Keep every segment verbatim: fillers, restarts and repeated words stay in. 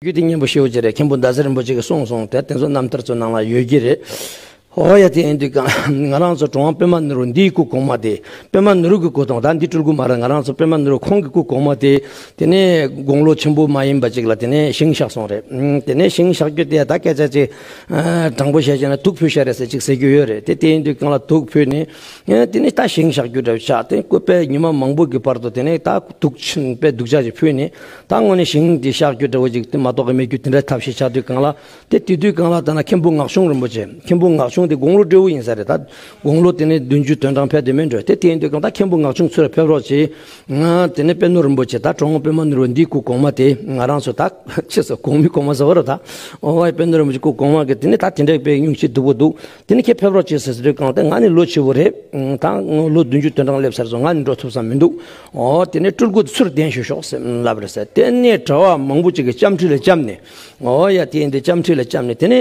རྒྱུད་དེ་སྙན་པོ་ཞེ་པོ་ཅིག་རེད། མཁན་པོ་ཟླ་ཟེར་རིན་པོ་ཆེ་གིས་གསུངས་སོང་། དེ་དེ་ཚོ་རྣམ་ཐར་ཚོ་ནང་ལ་ཡོད་ཀྱི་རེད། ཨོ་ཡ། དེ་ཡིན་དུས་གང་ང་རང་ཚོ་གྲུབ་དབང་པདྨ་ནོར་བུ་འདིའི་སྐུ་གོང་མ་དེ། པདྨ་ནོར་བུ་གི་སྐུ་དང་ད་འདི་སྤྲུལ་སྐུ་མ་རེད། ང་རང་ཚོ་པདྨ་ནོར་བུ་ཁོང་གི་སྐུ་གོང་མ་དེ། དེ་ནས་དགུང་ལོ་ཆེན་པོ་མ་ཡིན་པ་ཅིག་ལ་དེ་ནས་ཞིང་གཤེགས་སོང་རེད། ཨུམ། དེ་ནས་ཞིང་གཤེགས་རྒྱུ་དེ་ད་སྐད་ཆ་ཅིག་ཨ། དྲང་པོ་བཤད་བྱས་ན་དུག་ཕུལ་ཤག་རེད་ཟེར་ཅིག་ཟེར་རྒྱུ་ཡོད་རེད། དེ་དེ་ཡིན་དུས་གང་ལ་དུག་ཕུལ་ནས། ཨེ། དེ་ནས་ད་ཞིང་གཤེགས་རྒྱུ་འདྲ་བོ་ཆགས། དེ་སྐུ་དཔེ་ཉི་མ་མང་པོ་གི་བར་དུ་དེ་ནས་ད་དུག་ཆེན་པོ་སྡུག་ཅག་ཅིག་ཕུལ་ནས། ད་དངོས་གནས་ཞིང་དེ་གཤེགས་རྒྱུ་འདྲ་བོ་ཅིག་དེ་མ་གཏོགས་ཀྱི་མེད་རྒྱུ་དེ་འདྲ་ཐབས་ཤེས་ཆགས་དུས་གང་ལ། དེ་དེ་དུས་གང་ལ་ད་ན་མཁན་པོ་ངག་ཆུང་རིན་པོ་ཆེ། མཁན་པོ་ངག་ཆུང་དེ་དགུང་ལོ་བགྲེས་པོ་ཡིན་ས་རེད། ད་དགུང་ལོ་དེ་ནས་བདུན་ཅུ་དོན་གྲངས་ཕེབས་དེ་མིན་འགྲོ། དེ་དེ་ཡིན་དུས་གང་ད་མཁན་པོ་ངག་ཆུང་ཚུར་ཕེབས་རོགས་བྱེད། ང་དེ་ནས་པད་ནོར་རིན་པོ་ཆེ་ད་གྲུབ་དབང་པདྨ་ནོར་བུ་འདིའི་སྐུ་གོང་མ་དེ་ང་རང་ཚོ་ད་ཆེ་ས་གོང་མའི་གོང་མ་ཟེར་བ་རེད་ད། ཨོ་ཝའི་པད་ནོར་རིན་པོ་ཆེ་སྐུ་གོང་མ་གི་དེ་ནས་ད་དེ་འདྲ་དཔེ་སྙུང་གཞི་སྡུག་པོ་འདུག་དེ་ནས་ཁྱེད་ཕེབས་རོགས་བྱེད་ཟེར་ཟེར་དུས་གང་དེ་ང་ནི་ལོ་ཆེ་བོ་རེད། ད་ལོ་བདུན་ཅུ་དོན་གྲངས་སླེབས་ཚར་སོང་། ང་ནི་འགྲོ་ཐུབ་ས་མི་འདུག་ཨོ་དེ་ནས་སྤྲུལ་སྐུ་དེ་ཚུར་གདན་ཞུ་ཤོག་ཟེར་ལབ་རེད་ཟེར། དེ་ནས་གྲྭ་པ་མང་པོ་ཅིག་གིས་བཅའ་ཁྲིད་ལ་བཅར་ནས། ཨོ་ཡ། དེ་ཡིན་དུས་བཅའ་ཁྲིད་ལ་བཅར་ནས་དེ་ནས་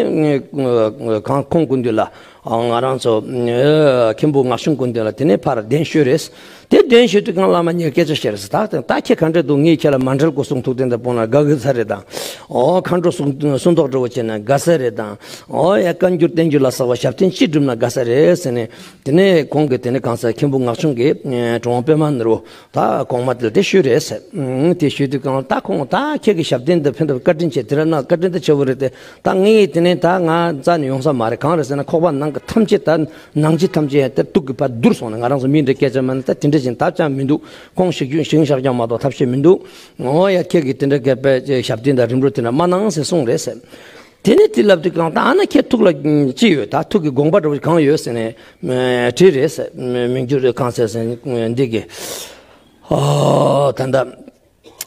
གང་ཁོང་སྐུ་མདུན་ལ། ཨ། ང་རང་ཚོ་ཨ། མཁན་པོ་ངག་ཆུང་སྐུ་མདུན་ལ་དེ་ནས་ཕར་གདན་ཞུས་རེད། དེ་གདན་ཞུས་དུས་གང་བླ་མ་གཉིས་སྐད་ཆ་བཤད་རེད་ཟེར། ད་ད་ཁྱེད་ག་འདྲ་འདུག་ངས་ཁྱེད་ལ་མཎྜལ་སྐུ་གསུང་ཐུགས་རྟེན་དང་སྤོང་ན་དགའ་གི་ས་རེད་དང་། ཨོ་མཁའ་འགྲོ་གསུང་གསུང་ཐོག་འདྲ་བོ་བྱས་ན་དགའ་ས་རེད་དང་། ཨོ་ཡ། བཀའ་འགྱུར་བསྟན་འགྱུར་ལ་སོགས་པ་ཞབས་བརྟན་ཅི་བསྒྲུབས་ན་དགའ་ས་རེད་ཟེར་ནས། དེ་ནས་ཁོང་གིས་དེ་ནས་གང་ཟེར། མཁན་པོ་ངག་ཆུང་གིས་ཨ། གྲུབ་དབང་པདྨ་ནོར་བུ་ད་གོང་མ་དེ་ལ་དེ་ཞུས་རེད་ཟེར། ཨང་། དེ་ཞུས་དུས་གང་ད་ཁོང་ད་ཁྱེད་ཀྱི་ཞབས་བརྟན་འདི་ཕན་ཐོགས་བཀའ་དྲིན་ཆེ། དེ་ར་ན་བཀའ་དྲིན་ད་ཆེ་བོ་རེད་དེ། ད་ངས་དེ་ནས་ད་ང་རྩ་ནས་ཡོང་ས་མ་རེད། གང་རེད་ཟེར་ན་ཁོག་པ་ནང་གི་ཐམས་ཅད་ད་ནང་ལྕེ་ཐམས་ཅད་ད་དུག་གིས་ཕར་བསྡུར་སོང་ནས། ང་རང་ཚོ་མི་འདྲ་སྐད་ཆ་མ་ནི་ད་དེ་འདྲ་བཞིན་ད་ཅང་མི་འདུག་ཁོང་ཞིག་རྒྱུ་ཞིང་གཤེགས་ཀྱང་མ་གཏོགས་ཐབས་ཤེས་མི་འདུག་ཨོ་ཡ། ཁྱེད་ཀྱིས་དེ་འདྲ་སྐད་པའི་ཞབས་བརྟན་དང་རིམ་གྲོ་དེ་འདྲ་མ་གནང་ཟེར་གསུངས་རེད་ཟེར། དེ་ནས་དེ་ལབ་དུས་གང་ད་ཨ་ན་ཁྱེད་ཐུགས་ལ་ཅི་ཡོད། ད་ཐུགས་ཀྱི་དགོངས་པ་འདྲ་བོ་གང་ཡོད་ཟེར་ནས་དྲིས་རེད་ཟེར། མི་འགྱུར་གང་ཟེར་ཟེར་འདི་གི། ཨོ་ད་ད་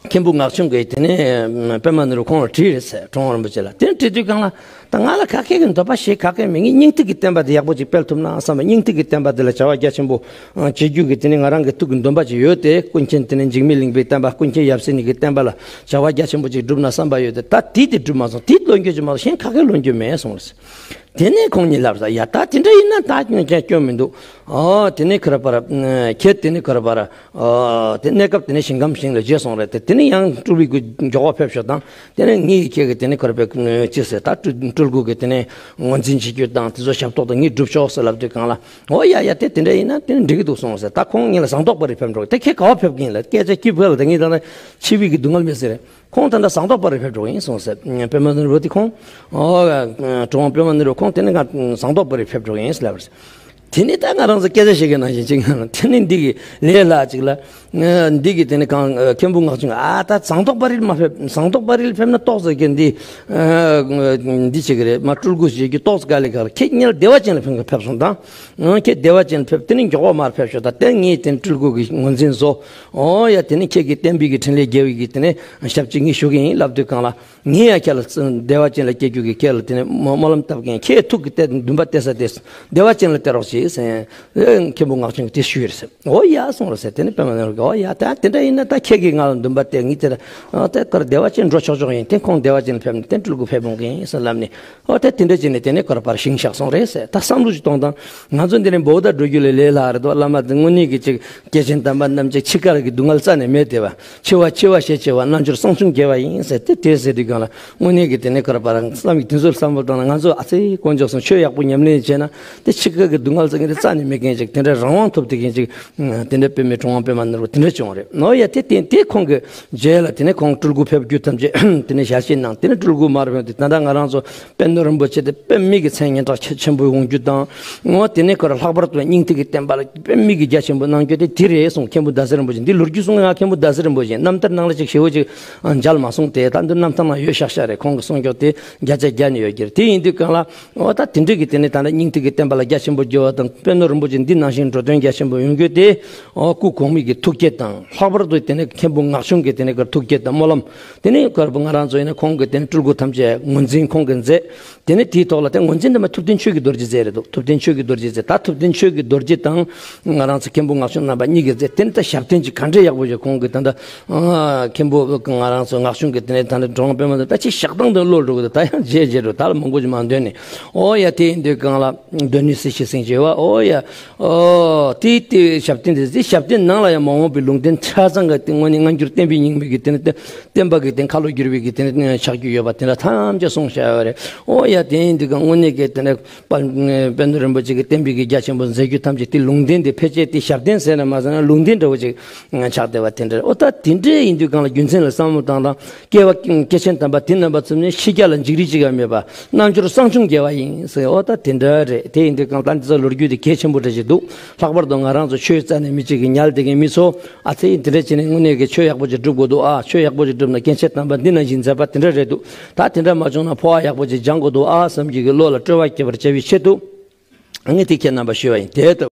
མཁན་པོ་ངག་ཆུང་གིས་དེ་ནས་པདྨ་ནོར་བུ་ཁོང་ལ་དྲིས་རེད་ཟེར། གྲུབ་དབང་རིན་པོ་ཆེ་ལ་དེ་ནས་དྲིས་དུས་གང་ལ། ད་ང་ལ་ག་གེ་གི་འདོད་པ་ཞིག་ག་གེ་མེད། ངས་སྙིང་ཐིག་གི་བསྟན་པ་དེ་ཡག་པོ་ཅིག་སྤེལ་ཐུབ་ན་བསམ་པ། སྙིང་ཐིག་གི་བསྟན་པ་དེ་ལ་བྱ་བ་རྒྱ་ཆེན་པོ་བྱེད་རྒྱུ་གི་དེ་ནི་ང་རང་གི་ཐུགས་ཀྱི་འདུན་པ་ཅིག་ཡོད་དེ། ཀུན་མཁྱེན་དེ་ནི་འཇིགས་མེད་གླིང་པའི་བསྟན་པ། ཀུན་མཁྱེན་ཡབ་སྲས་གཉིས་ཀྱི་བསྟན་པ་ལ་བྱ་བ་རྒྱ་ཆེན་པོ་ཅིག་བསྒྲུབ་ན་བསམ་པ་ཡོད་དེ། ད་དེ་དེ་བསྒྲུབ་མ་སོང་། དེ་ལོན་རྒྱུ་ཅིག་མ་སོང་། གཞན་ག་གེ་ལོན་རྒྱུ་མེད་གསུངས་རེད། དེ་ནས་ཁོང་གཉིས་ལབ་ས། ཡ་ད་དེ་འདྲ་ཡིན་ན་ད་ངས་སྐྱོན་མི་འདུག་ཨོ་དེ་ནས་ཁོ་ར་པ་ར་ཁྱེད་དེ་ནས་ཁོ་ར་པ་ར། ཨོ་དེ་གནས་སྐབས་དེ་ནས་ཞིང་ཁམས་ཞིང་ལ་བརྗེས་སོང་རེད་དེ། དེ་ནས་ཡང་སྤྲུལ་པའི་སྐུ་མགྱོགས་པ་ཕེབས་ཤོག་དང་། དེ་ནས་ངས་ཁྱེད་ཀྱི་དེ་ནས་ཁོ་ར་པའི་ཅི་ཟེར། ད་སྤྲུལ་སྐུ་གི་དེ་ནས་ངོས་འཛིན་བྱེད་རྒྱུ་དང་དེ་ཚོ་ཞབས་ཏོག་དང་ངས་སྒྲུབ་ཆོག་ཟེར་ལབ་དུས་གང་ལ། ཨོ་ཡ་ཡ། དེ་དེ་འདྲ་ཡིན་ན་དེ་ནི་འགྲིག་གི་འདུག་གསུངས་ཟེར། ད་ཁོང་གཉིས་ལ་ཟངས་མདོག་དཔལ་རི་ཕེབས་འགྲོ། དེ་ཁྱེད་ག་བ་ཕེབས་ཀྱི་ཡིན་ལ། སྐད་ཆ་སྐྱིད་པོ་ལ། ད་ངས་ད་ལྟ་འཆི་བའི་གི་སྡུག་བསྔལ་མེད་ཟེར། ཁོང་ད་ལྟ་ཟངས་མདོག་དཔལ་རི་ཕེབས་འགྲོ་གི་ཡིན་གསུངས་ཟེར། པདྨ་ནོར་བུ་དེ་ཁོང་། ཨོ་གྲུབ་དབང་པདྨ་ནོར་བུ་ཁོང་དེ་ནི་ང་ཟངས་མདོག་དཔལ་རི་ཕེབས་འགྲོ་གི་ཡིན་ལབ་པ་རེད། དེ་ནི་ད་ང་རང་ཚོ་སྐད་ཆ་བཤད་མཁན་ནང་བཞིན་ཅིག་ང་རང་དེ་ནི་འདི་གི་ལས་སླ་ཅིག་ལ། འདི་གི་དེ་ནི་གང་མཁན་པོ་ངག་ཆུང་གིས། ཨ་ད་ཟངས་མདོག་དཔལ་རིར་མ་ཕེབས། ཟངས་མདོག་དཔལ་རིར་ཕེབས་ན་ཏོག་ཙམ་གྱི་འདི་འདི་བྱེད་ཀྱི་རེད། མ་སྤྲུལ་སྐུ་བྱེད་རྒྱུ་ཏོག་ཙམ་དཀའ་ལས་ཁག་ལ། ཁྱེད་གཉིས་ལ་བདེ་བ་ཅན་ལ་ཕེབས་ཕེབས་སོང་དང་། ཁྱེད་བདེ་བ་ཅན་ལ་ཕེབས། དེ་ནི་མགྱོགས་པ་མར་ཕེབས་ཤོག་དང་། དེ་ངས་དེ་ནི་སྤྲུལ་སྐུ་གི་ངོས་འཛིན་བཟོ། ཨོ་ཡ། དེ་ནི་ཁྱེད་ཀྱི་བསྟན་པའི་གི་འཕྲིན་ལས་རྒྱས་པའི་གི་དེ་ནི་ཞབས་ཕྱི་ངས་ཞུ་གི་ཡིན་ལབ་དུས་གང་ལ། ངས་ཡང་ཁྱེད་ལ་བདེ་བ་ཅན་ལ་སྐྱེ་རྒྱུ་གི་ཁྱེད་ལ་དེ་ནས་སྨོན་ལམ་བཏབ་མཁན། ཁྱེད་ཐུགས་ཀྱི་གཏད་འདུན་པ་གཏད་ས་དེ་བདེ་བ་ཅན་ལ་གཏད་རོགས་བྱེད་ཟེར། མཁན་པོ་ངག་ཆུང་གིས་དེ་ཞུས་རེད་ཟེར། ཨོ་ཡ་གསུངས་རེད་ཟེར། དེ་ནས་པདྨ་ནོར་བུས། ཨོ་ཡ། ད་དེ་འདྲ་ཡིན་ན་ད་ཁྱེད་ཀྱིས་ང་ལ་འདུན་པ་གཏད། ངས་དེ་ལ་ཨ་དེ་ཀར་བདེ་བ་ཅན་འགྲོ་ཆོག་ཆོག་ཡིན། དེ་ཁོང་བདེ་བ་ཅན་ཕེབས་ནས་དེ་སྤྲུལ་སྐུ་ཕེབས་འོང་གི་ཡིན་ཟེར་ལབ་ནས། ཨོ་དེ་དེ་འདྲ་བྱས་ནས་དེ་ནས་ཀར་པར་ཞིང་གཤེགས་སོང་རེད་ཟེར། ད་བསམ་བློ་ཞིག་གཏོང་དང་། ང་ཚོ་འདི་ནས་འབོག་ད་འགྲོ་རྒྱུ་ལས་ལས་སླ་རེད་དོ། བླ་མ་དེ་དངོས་གནས་ཀྱི་ཅིག་སྐྱེས་ཆེན་དམ་པ་རྣམས་ཀྱི་འཆི་ཁ་གི་སྡུག་བསྔལ་རྩ་ནས་མེད་དེ་བ། འཆི་བ་འཆི་བ་ཞེས་བྱ་བ། རྣལ་འབྱོར་གསང་ཆུང་རྒྱས་པ་ཡིན་ཟེར། དེ་དེ་ཟེར་དུས་གང་ལ་དངོས་གནས་ཀྱི་དེ་ནས་ཀར་པར་བསམ་གྱི་དེ་ཚོར་བསམ་བློ་བཏང་ན། ང་ཚོ་ཨ་ཙི་དཀོན་མཆོག་གསུམ་ཆོས་ཡག་པོ་ཉམས་ལེན་བྱས་ན། དེ་འཆི་ཁ་གི་སྡུག་བསྔལ་ཟེར་མཁན་དེ་རྩ་ནས་མེད་མཁན་ཅིག་དེ་འདྲ་རང་དབང་ཐོབ་དེ་མཁན་ཅིག་དེ་འདྲ་དཔེ་མེད་གྲུབ་དབང་པདྨ་ནོར་བུ་དེ་འདྲ་བྱུང་བ་རེད། ནོ་ཡ། དེ་དེ་དེ་ཁོང་གི་རྗེས་ལ་དེ་ནས་ཁོང་སྤྲུལ་སྐུ་ཕེབས་རྒྱུ་ཐམས་ཅད་དེ་ནས་ཞལ་བཞེས་གནང་། དེ་ནས་སྤྲུལ་སྐུ་མར་ཕེབས་ཏེ། ད་ལྟ་ང་རང་ཚོ་པད་ནོར་རིན་པོ་ཆེ་དེ་དཔེ་མི་གི་མཚན་སྙན་གྲགས་ཆེ་ཆེན་པོ་ཡོང་རྒྱུ་དང་། འོ་དེ་ནས་ཁོ་ར་ལྷག་པར་དུ་སྙིང་ཐིག་གི་བསྟན་པ་ལ་དཔེ་མི་གི་རྒྱ་ཆེན་པོ་གནང་རྒྱུ་དེ་དེ་རེད་གསུངས། མཁན་པོ་ཟླ་ཟེར་རིན་པོ་ཆེ། འདི་ལོ་རྒྱུས་གསུང་ང་མཁན་པོ་ཟླ་ཟེར་རིན་པོ་ཆེ་རྣམ་ཐར་ནང་ལ་ཅིག་ཞེ་པོ་ཅིག་མཇལ་མ་སོང་སྟེ། ད་འདི་རྣམ་ཐར་ནང་ཡོད་ཤག་ཤག་རེད། ཁོང་གི་གསུང་སྐྱོགས་དེ་བརྒྱ་ཆ་བརྒྱ་ནས་ཡོད་ཀྱི་རེད། དེ་ཡིན་དུས་གང་ལ། འོ་ད་དེ་འདྲ་གི་དེ་ནས་ད་ནི་སྙིང་ཐིག་གི་བསྟན་པ་ལ་རྒྱ་ཆེན་པོ་རྒྱས་པ་དང་། པད་ནོར་རིན་པོ་ཆེ་འདི་ནང་བཞིན་འགྲོ་དོན་རྒྱ་ཆེན་པོ་ཡོང་རྒྱུ་དེ། འོ་སྐུ་གོང་མའི་གི་ཐུགས་བསྐྱེད་དང་། ལྷག་པར་དུ་དེ་ནས་མཁན་པོ་ངག་ཆུང་གི་དེ་ནས་ཀར་ཐུགས་བསྐྱེད་དང་སྨོན་ལམ། དེ་ནས་ཀར་པོ་ང་རང་ཚོ་ཡིན་ན་ཁོང་གི་དེ་ནས་སྤྲུལ་སྐུ་ཐམས་ཅད་ངོས་འཛིན་ཁོང་གིས་མཛད། དེ་ནས་དེའི་ཐོག་ལ་དེ་ངོས་འཛིན་དེ་མ་ཐུབ་བསྟན་ཆོས་ཀྱི་རྡོ་རྗེས་མཛད་རེད་འདུག་ཐུབ་བསྟན་ཆོས་ཀྱི་རྡོ་རྗེས་མཛད། ད་ཐུབ་བསྟན་ཆོས་ཀྱི་རྡོ་རྗེ་དང་ང་རང་ཚོ་མཁན་པོ་ངག་ཆུང་རྣམ་པ་གཉིས་ཀྱིས་མཛད། དེ་ནས་ད་ཞབས་བརྟན་ཅིག་ག་འདྲ་ཡག་པོ་ཞིག་ཁོང་གིས་ད་ལྟ་ཨ་མཁན་པོ་ང་རང་ཚོ་ངག་ཆུང་གིས་དེ་ནས་ད་ལྟ་གྲུབ་དབང་པདྨ་དང་ད་ཅིག་ཞག་དང་དུ་བློ་འགྲོ་གི་འདུག་ད་ཡང་རྗེས་རྗེས་འགྲོ། ད་ལ་མང་པོ་ཞིག་མ་འདོན་ནས། ཨོ་ཡ། དེ་ཡིན་དུས་གང་ལ་གདོད་ནས་སྲིད་ཞིའི་སེང་ཆེན། པ། ཨོ་ཡ། ཨོ། དེ་དེ་ཞབས་བརྟན་དེ་དེ་ཞབས་བརྟན་ནང་ལ་ཡང་མ་འོངས་པའི་ལུང་བསྟན་ཆ་ཚང་གི་དེ་དངོས་གནས་སྔ་འགྱུར་བསྟན་པའི་རྙིང་མའི་གི་དེ་ནི་བསྟན་པ་གི་དེ་ཁ་ལོ་བསྒྱུར་བའི་གི་དེ་ནི་ཆགས་རྒྱུ་ཡོད་པ་དེ་འདྲ་ཐམས་ཅད་གསུངས་བཞག་ཡོད་རེད། ཨོ་ཡ། དེ་ཡིན་དུས་ཀྱང་དངོས་གནས་ཀྱི་དེ་ནི་དཔལ་དཔལ་ལྡན་རིན་པོ་ཆེ་གི་བསྟན་པའི་གི་རྒྱ་ཆེན་པོ་མཛད་རྒྱུ་ཐམས་ཅད་དེ་ལུང་བསྟན་དེ་ཕལ་ཆེར་དེ་ཞབས་བརྟན་ཟེར་ན་མ་ཟེར་ན་ལུང་བསྟན་འདྲ་བོ་ཅིག་ཆགས་བསྡད་པ་དེ་འདྲ་རེད། ཨོ་ད་དེ་འདྲ་ཡིན་དུས་གང་ལ་རྒྱུ་མཚན་ལ་བསམ་བློ་བཏང་དང་། སྐྱེ་བ་སྐྱེ་ཆེན་དམ་པ་དེ་རྣམ་པ་ཚོ་ནི་ཤི་རྒྱ་ལ་འཇིགས་རིགས་གཅིག་ཀྱང་མེད་པ། རྣལ་འབྱོར་གསང་ཆུང་རྒྱལ་བ་ཡིན་ཟེར། ཨོ་ད་དེ་འདྲ་རེད། དེ་ཡིན་དུས་གང་ལྟར་འདི་ཚོ་ལོ་རྒྱུས་དེ་གལ་ཆེན་པོ་འདྲ་ཞིག་འདུག་ལྷག་པར་དུ་ང་རང་ཚོ་ཆོས་རྩ་ནས་མི་གཅིག་གི་ཉལ་བསྡད་མཁན་མི་ཚོ། ཨ་ཙི་དེ་འདྲ་བྱས་ནས་དངོས་གནས་ཀྱི་ཆོས་ཡག་པོ་ཅིག་སྒྲུབ་དགོས་འདུག་ཨ་ཆོས་ཡག་པོ་ཅིག་སྒྲུབ་ན་སྐྱེ་ཆེན་དམ་པ་འདི་ན་བཞིན་མཛད་པ་དེ་འདྲ་རེད་འདུག་ད་དེ་འདྲ་མ་བྱུང་ན་འཕོ་བ་ཡག་པོ་ཅིག་སྦྱང་དགོས་འདུག་ཨ་བསམ་གྱི་གི་བློ་ལ་སྤྲོ་བ་སྐྱེ་བར་བྱ་བའི་ཆེད་དུ། ངས་དེ་ཁྱེད་རྣམ་པ་ཞུས་པ་ཡིན། དེ་ལྟ་བུ།